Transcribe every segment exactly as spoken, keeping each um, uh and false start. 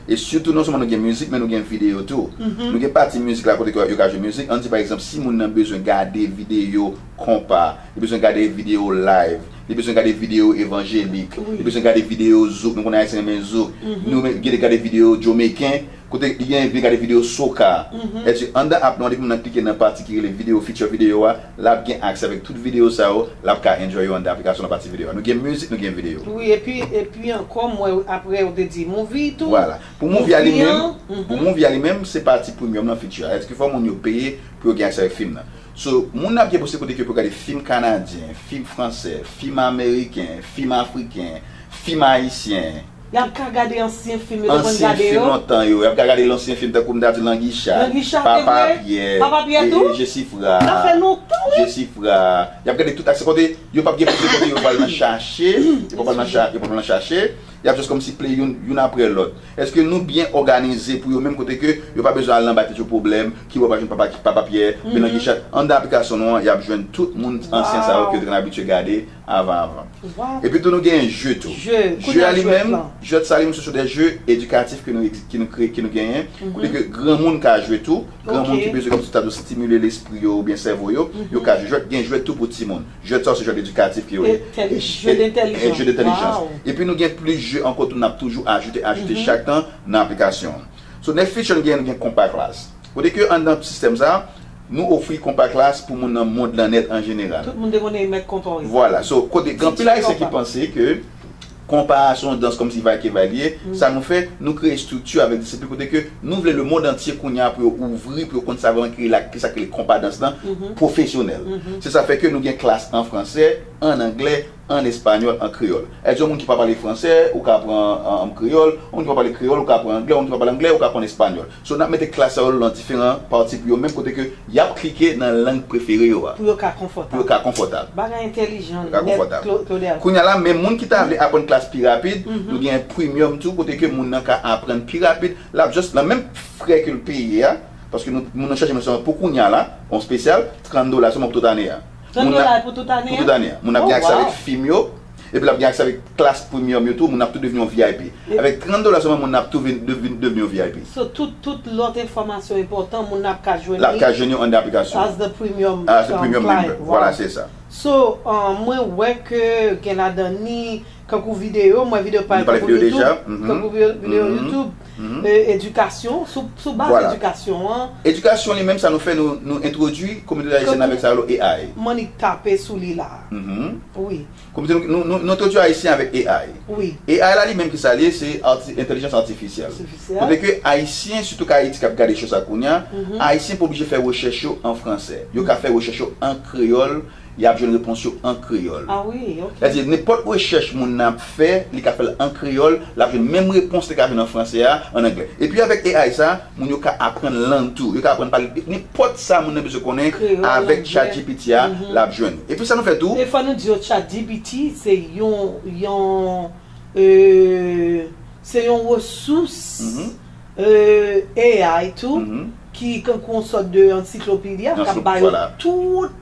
E sitou non sèlman nou gen mizik, men nou gen videyo tou. Nou gen pati mizik la kote ke yo ka jwe mizik. Ann di pa egzanp, si moun nan bezwen gade videyo konpa, li bezwen gade videyo live, li bezwen gade videyo evanjelik, li bezwen gade videyo zouk, nou konnen Ayisyen renmen zouk, nou gen gade videyo jomeken, kote li gen vin gade videyo soca. Èske anndan app nou an, depi moun nan klike nan pati ki rele videyo, feature videyo a, l ap gen aksè avèk tout videyo sa yo, l ap ka enjoy yo anndan aplikasyon nan pati videyo a. Nou gen mizik, nou gen videyo. Wi, epi epi ankò, mwen, apre ou te di movie tou. Vwala. Pou movie a li menm, pou movie a li menm, se pati premium nan feature a. Èske fò moun yo peye pou yo gen aksè avèk fim nan? So, moun nan ap gen posiblite kote ke pou gade fim kanadyen, fim fransè, fim ameriken, fim afriken, fim ayisyen. Y ap ka gade ansyen fim yo te konn gade yo. Ansyen fim lontan yo. Y ap ka gade ansyen fim tankou m ta di Langicha, Papa Pyè, Jesifra, Jesifra. Y ap gade tout aksè kote yo p ap gen posiblite kote yo pral nan chache, yo p ap pral nan chache. Y ap just kòmsi play youn, youn apre lòt. Èske nou byen òganize pou yo menm kote ke yo pa bezwen al nan bay tèt yo pwoblèm, ki bò pa jwenn Papa, Papa Pyè, Belan Kichat? Anndan aplikasyon nou an, y ap jwenn tout moun ansyen sa yo ke yo te konn abitye gade avan avan. Epi tou nou gen jwèt tou. Jwèt a li menm, jwèt sa li menm se sou de jwèt edikatif ke nou ki nou kreye, ki nou genyen. Kote ke granmoun ka jwe tou. Granmoun ki bezwen kòmsi ta dwe stimile lespri yo oubyen sèvo yo, yo ka jwe jwèt. Gen jwèt tou pou timoun. Jwèt sa yo se jwèt edikatif ke yo ye. Jwèt entèlijans. Epi nou gen plis jwe ankò tou n ap toujou ajoute, ajoute chak tan nan aplikasyon an. So, nèf feature nou gen, nou gen Konpa Class. Kote ke anndan sistèm sa, nou ofri Konpa Class pou moun nan mond lan nèt an jeneral. Tout moun te konnen mèt konpa wi. Vwala. So, kote gen anpil Ayisyen ki panse ke konpa se yon dans kòmsi vaykevay li ye, sa nou fè, nou kreye estrikti avèk disiplin kote ke nou vle lemonn antye kounye a pou yo ouvri, pou yo konn sa vrèman ki rele, kisa ki rele konpa dans lan pwofesyonèl. Se sa fè ke nou gen klas an fransè, an anglè, an espanyòl, an kreyòl. Èske yon moun ki pa pale fransè, ou ka pran an, an kreyòl, yon moun ki pa pale kreyòl, ou ka pran anglè, yon moun ki pa pale anglè, ou ka pran espanyòl. So, n ap mete klas sa yo nan diferan pati pou yo menm kote ke y ap klike nan lang prefere yo a. Pou yo ka konfòtab. Pou yo ka konfòtab. Bagay entèlijan nèt, Claudel. Kounye a la, men moun ki ta vle aprann klas pi rapid, nou gen premium tou, kote ke moun nan ka aprann pi rapid, l ap just nan menm frè ke l peye a, paske nou, moun nan chaje nou sèlman pou kounye a la, yon espesyal, trant dola sèlman pou tout ane a. Trant dola pou tout ane a? Pou tout ane a. Moun ap gen aksè avèk fim yo, epi l ap gen aksè avèk klas premium yo tou, moun ap tou devni yon V I P. Avèk trant dola sèlman, moun ap tou vin, devin, devni yon V I P. So, tout, tout lòt enfòmasyon enpòtan, moun ap ka jwenn li. L ap ka jwenn yo anndan aplikasyon. As the premium, as the premium member. Vwala, se sa. So, mwen wè ke gen ladan ni kankou videyo, mwen videyo pa kankou YouTube, kankou videyo YouTube, edikasyon, sou, sou baz edikasyon an. Edikasyon li menm, sa nou fè, nou, nou entwodui kominote ayisyèn avèk sa yo, A I. Mwen annik tape sou li la. Wi. Kominote, nou, nou, nou entwodui Ayisyen avèk A I. Wi. A I la li menm ki sa li ye, se entèlijans atifisyèl. Kote ke Ayisyen, sitou k Ayiti k ap gade cho sa kounye a, Ayisyen pa oblije fè rechèch yo an fransè. Yo ka fè rechèch yo an kreyòl, y ap jwenn repons yo an kreyòl. Ah wi, ok. Sètadi, nenpòt rechèch moun nan ap fè, li ka fè l an kreyòl, l ap jwenn menm repons li ka jwenn an fransè a, an anglè. Epi avèk A I sa, moun yo ka aprann lang tou. Yo ka aprann pale nenpòt sa moun nan bezwen konnen avèk ChatGPT a, l ap jwenn. Epi sa nou fè tou. E fò nou di yo ChatGPT se yon, yon, euh, se yon resous, euh, A I tou, ki kankou yon sòt de ansiklopedi a, k ap ba yo tout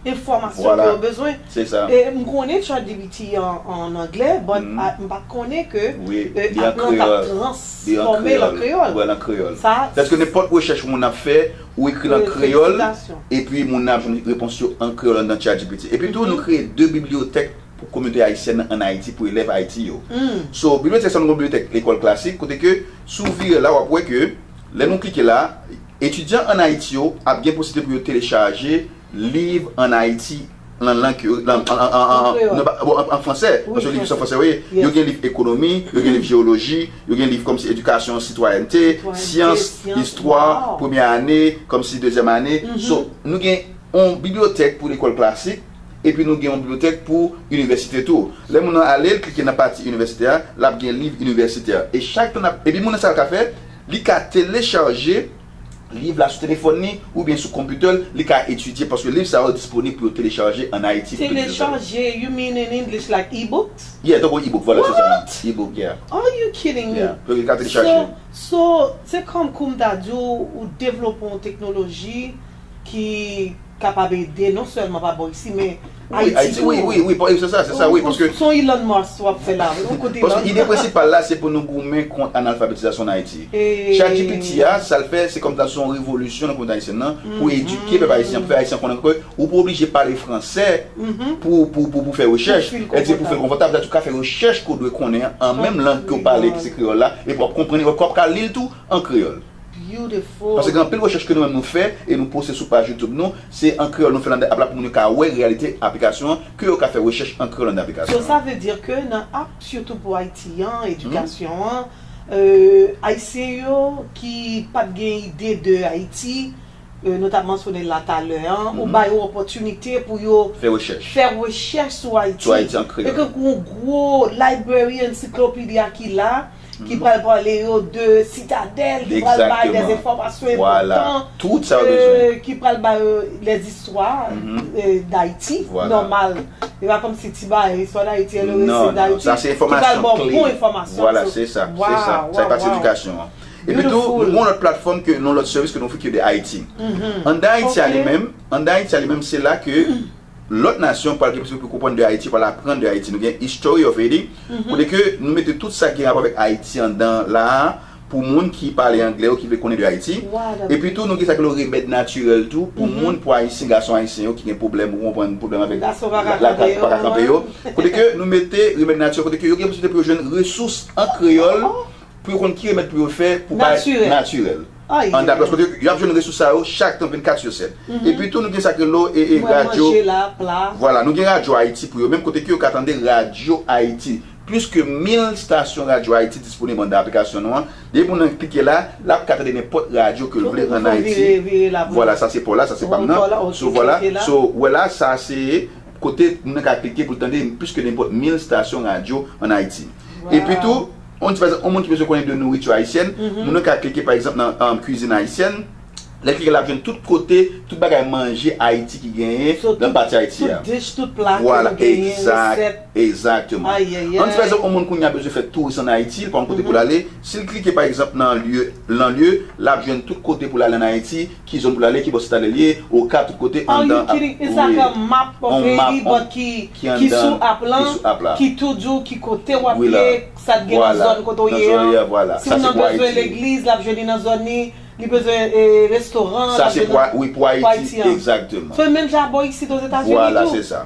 enfòmasyon ke yo bezwen. Se sa. E m konnen ChatGPT an, an anglè, but m pa t konnen ke app lan t ap transfòme l an kreyòl. Wi, li an kreyòl. Wi, li an kreyòl. Sa. Sètadi nenpòt rechèch moun ap fè, ou ekri l an kreyòl, epi moun nan ap jwenn repons yo an kreyòl anndan ChatGPT. Epi tou, nou kreye de bibliyotèk pou kominote ayisyèn nan ann Ayiti, pou elèv Ayiti yo. So, bibliyotèk sa, nou gen bibliyotèk lekòl klasik, kote ke, si w vire la, w ap wè ke, lè nou klike la, etidyan ann Ayiti yo ap gen posiblite pou yo telechaje liv ann Ayiti nan lang ke yo, nan, an, an, an, an, nan, bon, an, an fransè, paske liv yo se an fransè yo ye. Yo gen liv ekonomi, yo gen liv jewoloji, yo gen liv kòmsi edikasyon, sitwayènte, syans, istwa, premyè ane, kòmsi dezyèm ane. So, nou gen yon bibliyotèk pou lekòl klasik, epi nou gen yon bibliyotèk pou inivèsite tou. Lè moun nan ale, l klike nan pati inivèsite a, l ap gen liv inivèsitè. E chak tan n ap, epi moun nan sa l ka fè, li ka telechaje liv la sou telefòn li oubyen sou konpitè l, li ka etidye, paske liv sa yo disponib pou yo telechaje ann Ayiti pou tout zòn. Telechaje, you mean in English like e-books? Yeah, tankou e-book, vwala, se sa menm. E-book, yeah. Are you kidding me? Yeah, yo ka telechaje. So, so, se kòm kou m ta di w, ou devlope yon teknoloji ki kapab ede non sèlman pa bò isi, men Ayiti tou. Wi, Ayiti, wi, wi, wi, se sa, se sa, wi, paske. Se yon Elon Musk w ap fè la, wi, yon kote Elon Musk. Paske ide prensipal la, se pou nou goumen kont analfabetisasyon an Ayiti. ChatGPT a, sa l fè, se kòm ta se yon revolisyon nan kominote ayisyèn nan, pou edike pèp ayisyen, pou fè ayisyen konnen ke ou pa oblije pale fransè pou, pou, pou, pou fè rechèch, èdye pou fè l konfòtab, sa tou ka fè rechèch ke w dwe konnen an, an menm lang ke w pale, ki se kreyòl la, epi w ap konprann, epi w ap ka li l tou an kreyòl. Paske gen anpil rechèch ke nou menm nou fè e nou poste sou paj YouTube nou, se an kreyòl nou fè l anndan app la pou moun yo ka wè reyalite aplikasyon an, ke yo ka fè rechèch an kreyòl anndan aplikasyon an. So sa vle di ke nan app sitou pou Ayiti an, edikasyon an, euh, Ayisyen yo ki pa t gen ide de Ayiti, euh, nou t ap mansyone l la talè an, ou ba yo opòtinite pou yo fè rechèch sou Ayiti. Sou Ayiti an kreyòl. E ke gen yon gwo library, ansiklopedi a ki la, ki pral pale yo de Sitadèl, ki pral bay de enfòmasyon enpòtan, ki pral bay yo lèzistwa Dayiti nòmal. E pa kòmsi ti bagay, istwa Dayiti, e le resi Dayiti, ki pral ba w bon enfòmasyon. Vwala, se sa, se sa. Sa e pati edikasyon an. Epi tou, nou gen yon lòt platfòm ke, yon lòt sèvis ke nou ofri ki de Ayiti. Anndan Ayiti a li menm, anndan Ayiti a li menm, se la ke lòt nasyon pral gen posiblite pou konprann de Ayiti, pral aprann de Ayiti. Nou gen History of Haiti, kote ke nou mete tout sa ki gen rapò avèk Ayiti anndan la a, pou moun ki pale anglè yo, ki vle konnen de Ayiti. Epi tou, nou gen sa ki rele remèd natirèl tou, pou moun, pou Ayisyen, gason Ayisyen yo ki gen pwoblèm, ou konprann, pwoblèm avèk la, pa ka kanpe yo. Kote ke nou mete remèd natirèl, kote ke yo gen posiblite pou yo jwenn resous an kreyòl, pou yo konn ki remèd pou yo fè pou bay natirèl. Anndan plas kote y ap jwenn resous sa yo chak tan vennkat sou sèt. Epi tou nou gen sa k rele e radyo. Vwala, nou gen Radyo Ayiti pou yo menm kote ke yo ka tande Radyo Ayiti. Plis ke mil stasyon Radyo Ayiti disponib anndan aplikasyon nou an. Depi moun nan klike la, l ap ka tande nenpòt radyo ke l vle ann Ayiti. Vwala, sa se pa w la, sa se pa m nan. So, vwala. So, w wè la, sa se kote moun nan ka klike pou l tande plis ke nenpòt mil stasyon radyo ann Ayiti. Epi tou, on di pa egzanp, yon moun ki bezwen konnen de nouriti ayisyèn, moun nan ka klike pa egzanp nan um, kwizin ayisyèn. Lè l klike la, l ap jwenn tout kote, tout bagay manje Ayiti ki genyen nan pati Ayiti a. Tout dish, tout pla ke nou genyen, resèt. Egzakteman. An di pa egzanp, yon moun kounye a bezwen fè touris ann Ayiti, li pa konn kote pou l ale. Si l klike pa egzanp nan lye, nan lye, l ap jwenn tout kote pou l ale ann Ayiti, ki zòn pou l ale, ki bò Sitadèl ye, Okap, tout kote anndan. An yon map, on map ki sou app lan, ki tou di w ki kote w ap ye, sa k gen nan zòn kote w ye an. Si moun nan bezwen legliz, l ap jwenn li nan zòn li, li bezwen restoran, l ap jwenn nan pou Ayiti an. So e menm jan bò isit Ozetazini tou.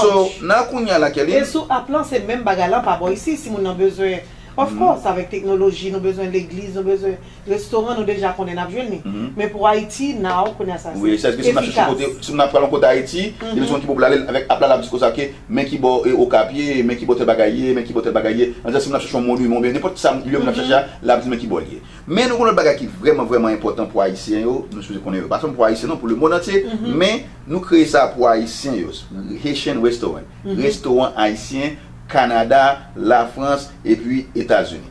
So, nan kounye a la, Kerline. E sou app lan, se menm bagay lan pa bò isit, si moun nan bezwen, of course, avèk teknoloji, nou bezwen legliz, nou bezwen restoran, nou deja konnen n ap jwenn li. Men pou Ayiti, now, kounye a sa se efikas. Wi, sètadi ke si m ap chache kote, si m ap pral yon kote Ayiti, li bezwen ki bò pou l ale, avèk app la, l ap di konsa ke men ki bò e Okap ye, men ki bò tèl bagay ye, men ki bò tèl bagay ye. Ann di si m ap chache yon moniman oubyen nenpòt sa lye m ap chache a, l ap di men ki bò l ye. Men nou gen yon lòt bagay ki vrèman, vrèman enpòtan pou Ayisyen yo, nou sipoze konnen yo. Pa sèlman pou Ayisyen non, pou lemonn antye, men nou kreye sa pou Ayisyen yo. Haitian Restaurant. Restoran Ayisyen, Kanada, Lafrans, epi Etazini.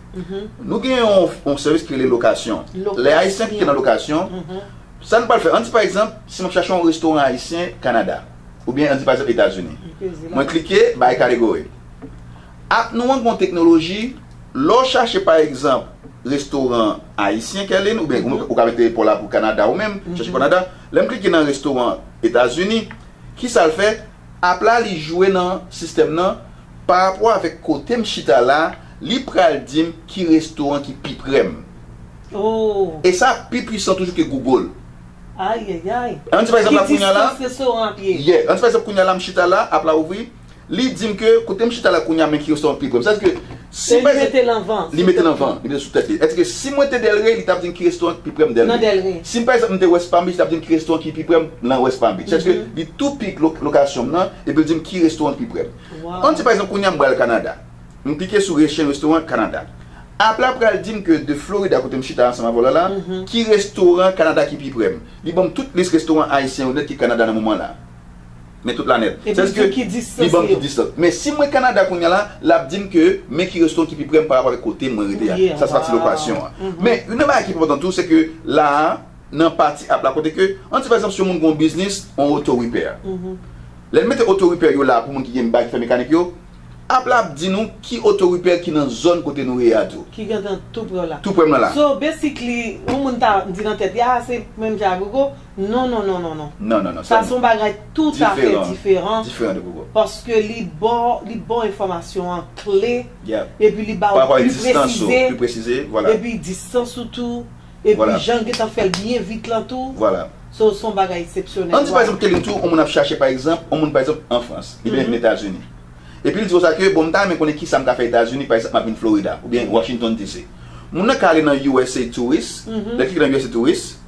Nou gen yon, yon sèvis ki rele lokasyon. Lè Ayisyen ki nan lokasyon, sa n pral fè, ann di pa egzanp, si m ap chache yon restoran ayisyen Kanada, oubyen ann di pa egzanp Etazini, mwen klike bay kategori. App nou an gen yon teknoloji, lè w chache pa egzanp restoran ayisyen, Kerline, oubyen ou ka mete pa w la pou Kanada ou menm, chache Kanada. Lè m klike nan restoran Etazini, kisa l fè? App la li jwe nan sistèm nan pa rapò avèk kote m chita la, li pral di m ki restoran ki pi pre m. E sa pi pwisan toujou ke Google. Ayayay. Ann di pa egzanp la kounye a la. Ki distans restoran ap ye? Yeah. Ann di pa egzanp kounye a la m chita la, app la ouvri. Li di m ke kote m chita la kounye a men ki restoran ki pi pre m. Sètadi ke si pa egzanp. Li mete l anvan. Li mete l anvan. Li mete l sou tèt li. Èske si m rete Delray, li t ap di m ki restoran ki pi pre m Delray? Nan Delray. Si m pa egzanp m te West Palm Beach, li t ap di m ki restoran ki pi pre m nan West Palm Beach. Sètadi ke li tou pik lo, lokasyon m nan epi l di m ki restoran ki pi pre m. Ann di pa egzanp kounye a m pral Kanada. M klike sou Haitian Restaurant Canada. App la pral di m ke de Florida kote m chita ansanm avè w la la, ki restoran Kanada ki pi pre m. Li ban m tout lis restoran ayisyen yo nèt ki Kanada nan moman la. Men tout la nèt. Epi li di w ki distans li yo. Li ban m ki distans. Men si mwen Kanada kounye a la, l ap di m ke men ki restoran ki pi pre m pa rapò avèk kote mwen rete a. Sa se pati lokasyon an. Men youn nan bagay ki enpòtan tou, se ke la a, nan pati app la kote ke, ann di pa egzanp, si yon moun gen yon biznis, yon auto repair. Lè l mete auto repair yo la pou moun ki gen bagay ki fè mekanik yo, App la ap di nou ki otoripè ki nan zòn kote nou ye a tou. Ki gentan tou prè w la. Tou prè m nan la. So, basically, yon moun ta di nan tèt li, ah, se menm jan ak Google. Non, non, non, non, non. Non, non, non. Sa se yon bagay toutafè diferan. Diferan de Google. Paske li ba w, li ba w enfòmasyon an kle. Yeah. Epi li ba Par w rapport à pli distance, presize. Plus précisé, voilà. Epi distans ou tou. Epi Voilà. jan l gentan fè l byen vit lan tou. Voilà. So, se yon bagay eksepsyonèl. Ann di pa egzanp, Kelly, tou, yon moun ap chache, pa egzanp, yon moun, pa egzap, an Frans, li vin Etazini. Epi li di konsa ke, bon, m ta renmen konnen ki sa m ka fè Etazini, pa egzanp, m ap vin Florida, oubyen Washington D C. Moun nan ka ale nan U S A Tourist, lè l klike nan U S A Tourist,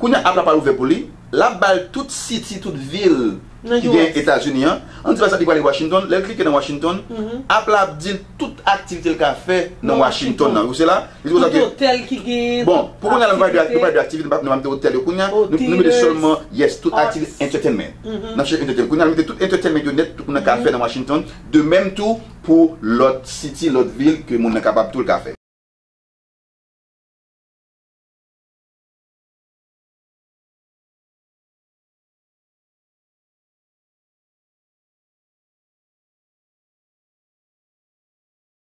kounye a app la pral ouvè pou li, l ap ba l tout city, tout vil Nan ki gen U S. Etazini an. Ann di pa egzanp, li pral Washington, lè l klike nan Washington, app la ap di l tout aktivite l ka fè nan Nan Washington Washington. nan. Ou se la? Li di konsa Tout ke otèl ki gen. Bon, pou kounye a la, nou pa de aktivite. Nou pa de aktivite, nou pa nou pa mete otèl yo kounye a. Nou nou mete Theaters, sèlman, yes, tout arts. Aktivite entertainment. Nan chèche entertainment. Kounye a nou mete tout entertainment yo nèt, tou kounye a ka fè nan Washington. De menm tou pou lòt city, lòt vil ke moun nan kapab tou l ka fè.